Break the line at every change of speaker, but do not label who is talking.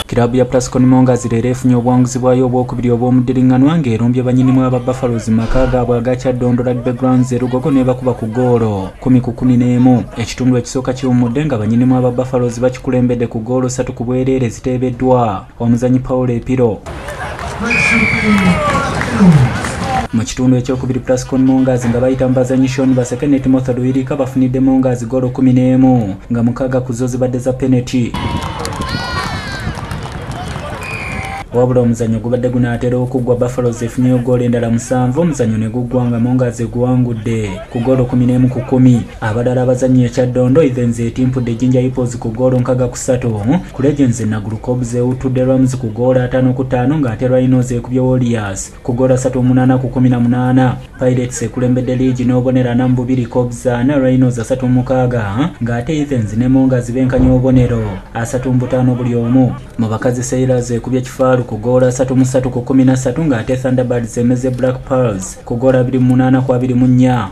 Kirabu ya Plascon Mongers leero efunye obuwanguzi bwayo obwokubiri obw'omuddiringanwa ng'erumbye bannyinimu aba Buffaloes mu maka gaabwe aga Kyaddondo Rugby Grounds e Lugogo n'ebakuba ku ggoolo 10-11. Ekitundu ekisooka kiwummudde nga bannyinimu aba Buffaloes bakikulembedde ku ggoolo 3 ku bwereere ziteebeddwa omuzannyi Paul Epiro. Mu kitundu ekyokubiri Plascon Mongers nga bayita mu bazannyi Sean Baseke ne Timothy Luyirika bafunidde Mongers ggoolo 11 nga 6 ku zo zibadde za penalty. Wabula omuzannyo gubadde gunaatera okuggwa, Buffaloes efunyeyo ggoolo endala 7, omuzannyo ne guggwa nga Mongers eguwangudde ku ggoolo 11-10. Abalala abazannyi e Kyaddondo, Ethens etimpudde Jinja Hippos ku ggoolo 63, ku Legends Naguru Cobs ewuttudde Rams ku ggoolo 55 ng'ate Rhinos ekubye Warriors ku ggoolo 38-18. Pirates ekulembedde liigi n'obubonero 42, Cobs 4, Rhinos 36 ng'ate Ethens ne Mongers benkanya obubonero 35 buli omu. Mu bakazi Sailors ekubye Kifaalu ku ggoolo 33-13 ng'ate Thunderbirds emeze Black Pearls ku ggoolo 28-24.